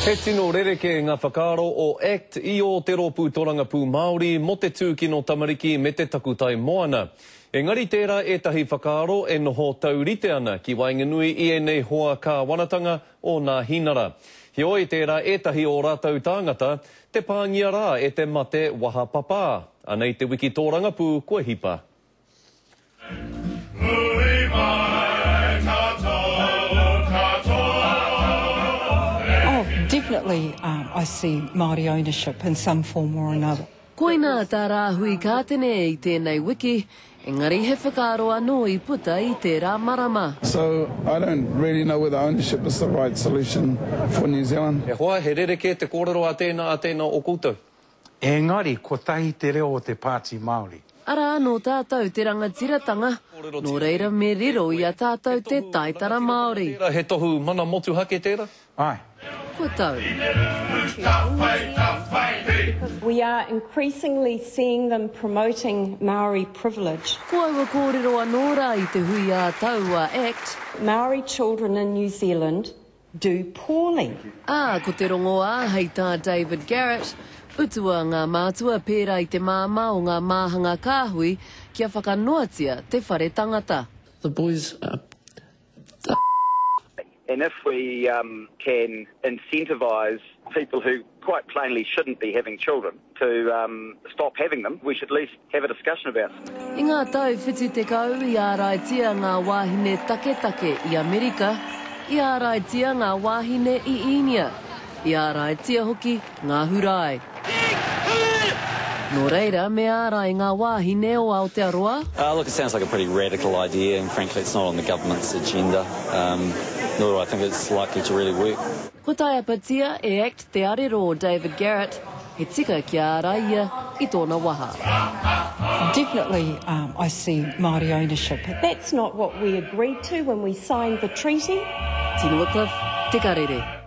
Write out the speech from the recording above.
He tino rerekē ngā whakaaro o act i ō te Rōpū Torangapū Māori mō te tūkino tamariki me te takutai moana. Engari tērā ētahi whakaaro e noho taurite ana ki waenganui i ēnei hoa kāwanatanga o Nāhinara. Heoi, tērā ētahi o rātou tāngata, te pāngia rā e te mate waha papā. Anei te wiki tōrangapū kua hipa. Oh, definitely I see Māori ownership in some form or another. Koinā tā Rāhui Kātene i tēnei wiki, engari he whakaaro anō i puta i tērā marama. So I don't really know whether ownership is the right solution for New Zealand. E hoa, he rerekē te kōrero a tēnā, a tēnā o koutou. Engari kotahi te reo o te Pāti Māori. Arā nō tātou te rangatiratanga, nō reira me riro i a tātou te taitara Māori. Tērā he tohu mana motuhake tērā? Āe. Kua tau. We are increasingly seeing them promoting Maori privilege. Ko aua kōrero anō rā i te hui ā-tau a act. Maori children in New Zealand do poorly. Ā, ko te rongoā, hei tā David Garrett, utua ngā mātua pērā i te māmā o ngā māhanga kāhui kia whakanoatia te whare tangata. The boys are the. And if we can incentivise people who quite plainly shouldn't be having children to stop having them, we should at least have a discussion about it. I ngā tau 70 i āraitia ngā wāhine taketake i Amerika, i āraitia ngā wāhine i Īnia, i āraitia hoki ngā Hurae. Nō reira, me ārai ngā wāhine o Aotearoa? Look, it sounds like a pretty radical idea and frankly it's not on the government's agenda, nor do I think it's likely to really work. Kua taiapatia e act te arero o David Garrett, he tika kia ārai ia i tōna waha. Definitely I see Māori ownership. That's not what we agreed to when we signed the treaty. Tina Wickliffe, Te Karere.